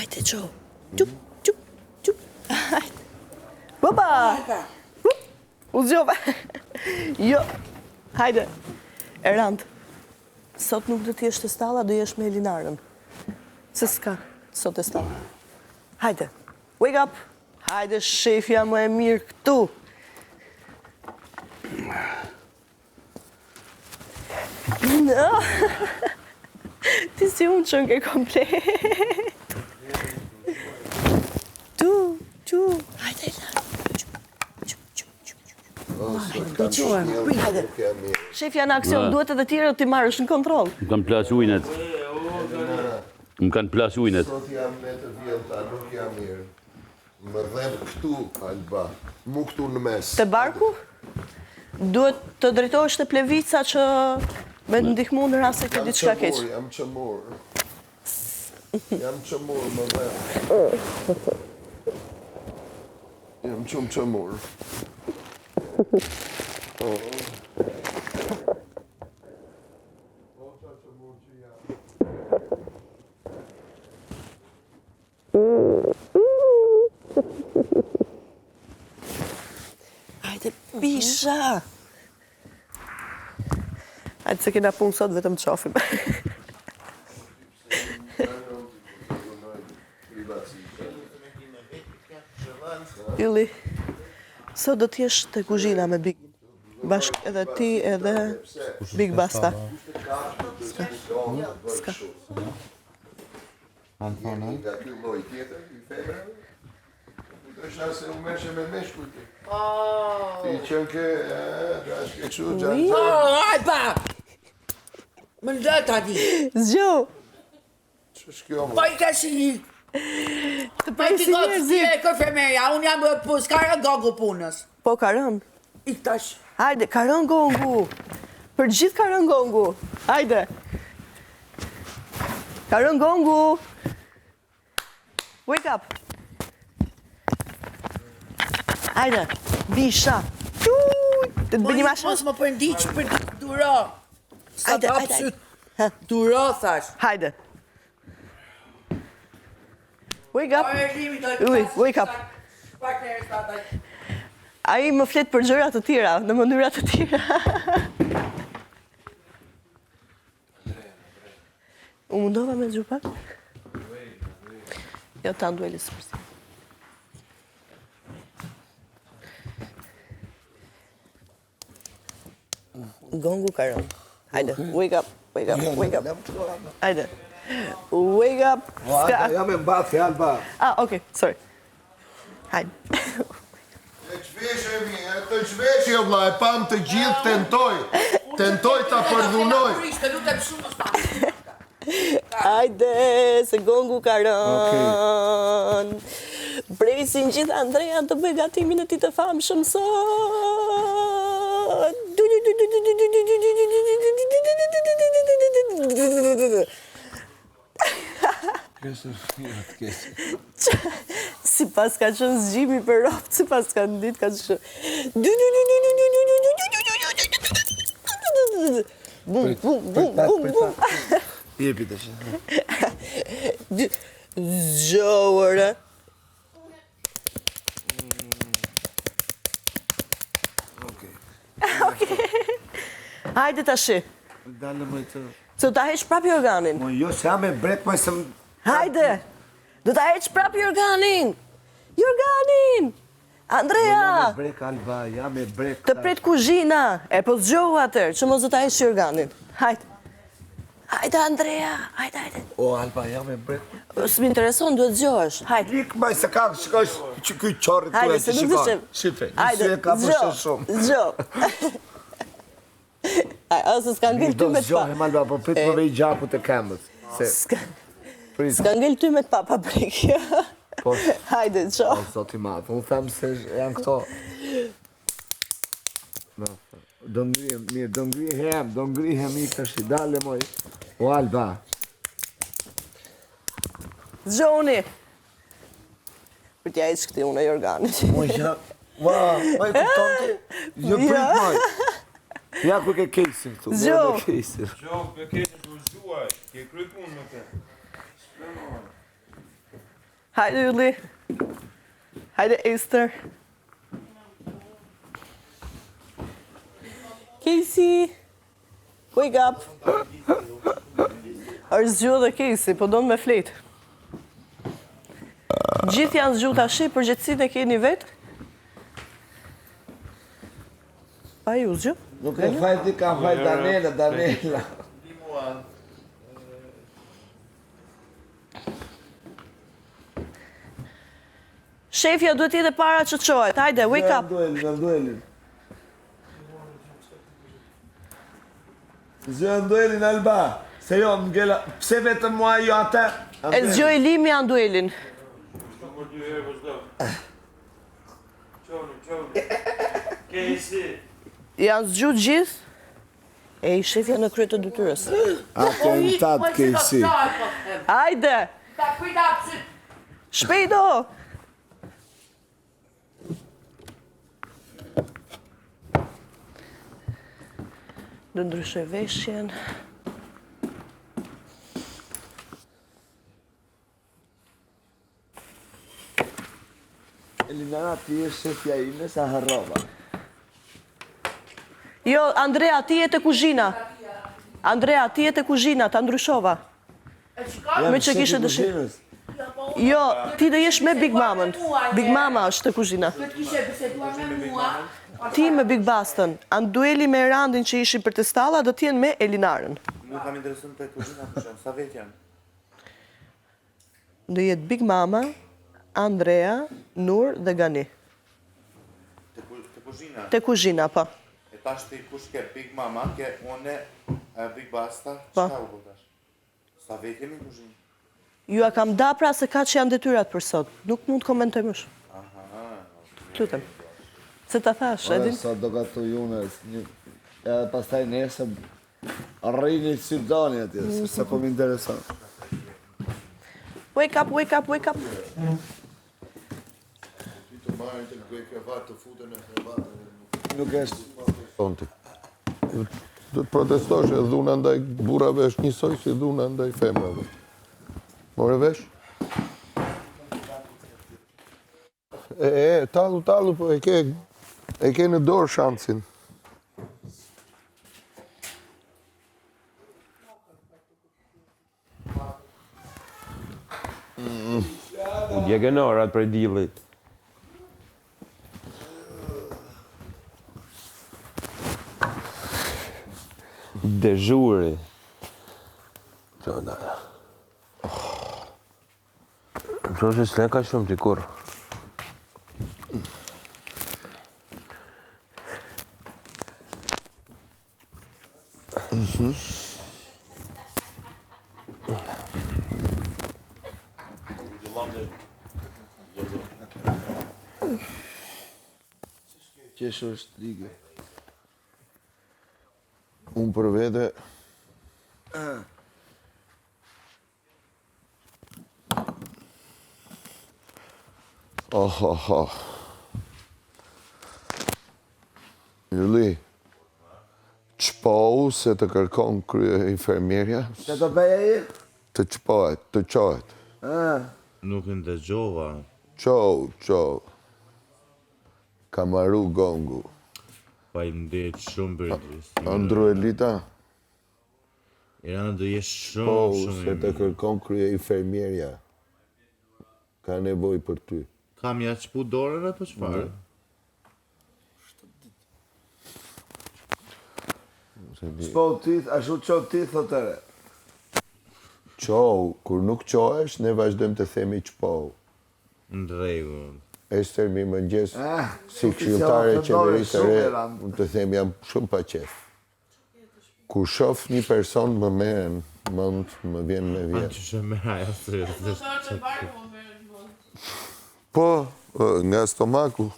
Hajde, ço. Çup, çup, çup. Hajde. Baba! U zgjova. Jo. Hajde. Erand. Sot nuk do të jesh te stalla, do jesh me Elinarën. Se s'ka sot te stalla. Hajde. Wake up. Hajde shefja më e mirë këtu. No. Ti si unë qenke komplet. Tu, tu. Hajde, Elina. Çu, çu, çu, çu. Hajde. Shefja në aksion, duhet edhe tjerët t'i marrësh në kontroll. Më kanë plas ujnet. Më kanë plas ujnet. Sot jam me të vjellta, nuk jam mirë. Më dhemb këtu, Alba. Mu këtu në mes. Te barku? Duhet të drejtohesh te Plevica që me të ndihmu në rast se ke diçka keq. Jam çamur, jam çamur. Jam çamur, më dhemb. Jam shumë çamur. Oh. O, ça çamur që jam. Hajde, bisha! Hajde, se kena punë sot, vetëm të qofim. Ylli, sot do t'jesh te kuzhina me Big. Bashk edhe ti edhe Big Basta. Ska. Ska. Jeni nga ky lloj tjetër i femrave? Kujtosha se u merrshe me meshkuj ti. Oh. Ti qenke, e, ke kështu gjatë. Oh, Alba! Më lë tani. Zgjo. Ç'është kjo më? Po i ka si Të Po ti presin gotë, ti njerëzit. e kërfemeria, unë jam po s'ka rënë gongu punës. Po ka rënë. Ik tash. Hajde, ka rënë gongu. Për gjithë ka rënë gongu. Hajde. Ka rënë gongu. Wake up. Hajde, bisha. Tu, të të bëni masha. Mos më përndiq, për duro. Sa Hajde, të hap hajde, syt. Duro, thash. Hajde. Wake up. Ui, wake up. Ai më flet për gjëra të tjera, në mënyra të tjera. U mundova me zgju pak? Jo, ta nduelis përsi. Gongu ka rënë. Hajde, wake up, wake up, wake up. Hajde. Wake up. Ska. Jam e mbathi, Alba. Ah, okay, sorry. Hajde. E çveshemi, e të çveshi o vlla, e pam të gjithë tentoj. Tentoj ta përdhunoj. Të lutem shumë mos ma. Hajde, se gongu ka rënë. Presin gjithë Andrea të bëj gatimin e tij të famshëm sot. Du, du, du, du, du, du, du, du, du, du, du, du, du, du, du, du, du, du. Si pas ka qenë zgjimi për robt, si pas ka në ditë ka qenë. Du, du, du, du, du, du, du, du, du, du, du, du, du, du. Bum, bum, bum, bum, bum. Jepi tash. Dy, zgjohë. Okej. Okej. Hajde tashi. Dalë më të. Se do ta heq prapë jorganin. Mo jo se jam e brek më se më Hajde. Do ta heq prapë jorganin. Jorganin. Andrea. Jam e brek Alba, jam e brek. Të pret kuzhina. E po zgjohu atëherë, që mos do ta heq jorganin. Hajde. Hajde Andrea, hajde, hajde. O Alba, jam e brek. S'më intereson, duhet zgjohesh. Hajde. Ik maj se kam, shikoj që ky qorri Hajde, tuaj se që nuk të shikon. shem. Shife, Hajde, sy e ka për zgjo, shumë. Zgjo. Ai, ose s'ka ngel Do ty me të pa. zgjohem Alba, po prit më vej gjaku të këmbës. Se S'ka prit. s'ka ngel ty me të pa pa prekje. Po. Hajde, ço. O zoti i madh, unë them se janë këto. No, do ngrihem, mirë, do ngrihem, do ngrihem i tash i dale moj. O Alba, Zgjoni. Për t'ja heq këtij unë e jorganit. moj ja, ua, moj kupton ti? Jo prit Ja. moj. Ja ku ke kejsin këtu, Zgjo. merre me kejsin. Jo, me kejsin të zgjuaj, ke kry punë me te. Hajde Ylli. Hajde Ester. Casey. Wake up. Është zgju dhe Casey, po don me flejt. Gjithë janë zgju tashi, përgjegjësinë e keni vetë. Pa ju zgju. Nuk e faj ti, ka faj Danela, Danela. Shefja duhet të jetë e para që çohet. Hajde, wake up. Duelin, duelin. Zgjoje Anduelin Alba. Se jo, më ngela, pse vetëm mua jo atë? E zgjoi Limi Anduelin. Janë zgju gjithë. E i shefja në krye të detyrës. Atentat Kejsi. Hajde! Shpejt o! Do ndryshoj veshjen. Elinara, ti je shefja ime, sa harrova. Jo, Andrea, ti je te kuzhina. Andrea, ti je te kuzhina, ta ndryshova. Meqë kishe dëshirë. Jo, ti do jesh me Big Mamën. Big Mama është te kuzhina. Ti me Big Bastën. Andueli me Erandin që ishin për te stalla, do t'jenë me Elinarën. Mu kam interesun te kuzhina, sa vetë janë? Do jetë Big Mama, Andrea, Nur dhe Gani. Te kuzhina? Te kuzhina, po. E tash ti kush ke Big Mama, ke une, Big Basta, po. çka u bë tash? Sa vetë jemi në kuzhinë? Jua kam da pra se kaq janë detyrat për sot. Nuk mund të komentoj më shumë. Aha. Lutem. Se ta thash, e din? Sa do gatuj une, edhe pastaj nesër Rrini si doni atje, mm. se po më intereson. Wake up, wake up, wake up. Ti të marrin të bëj krevat, të futen në krevat. Nuk është. Tonti. Do të protestosh e dhuna ndaj burrave është njësoj si dhuna ndaj femrave. More vesh? E, e, tallu, tallu, po e ke, e ke në dorë shansin. U djegën orat prej diellit. Dezhuri. Që da. Në se s'le ka shumë ti kurrë. Mhm. Qeshur është ligë. Unë për vete... Oh, oh, oh. Ylli, çpohu se të kërkon kryeinfermierja. Që të bëj ai? Të çpohet, të çohet. Nuk e ndëgjova. Çohu, çohu. Ka maru gongu. Faleminderit shumë për interesim. Andruelita? Irana do jesh shumë Po, shumë se të kërkon kryeinfermierja. Ka nevojë për ty. Kam ja çpu dorën apo çfarë? Çpo ti, ashtu ço ti thotë re. Çohu, kur nuk çohesh, ne vazhdojmë të themi çpohu. Në rregull. Ester mirëmëngjes, ah, si këshilltare e qeverisë së re, mund të them jam shumë pa qejf. Kur shof një person më merren mend, më vjen me vjedh. Qysh e merr ajo Po, nga stomaku.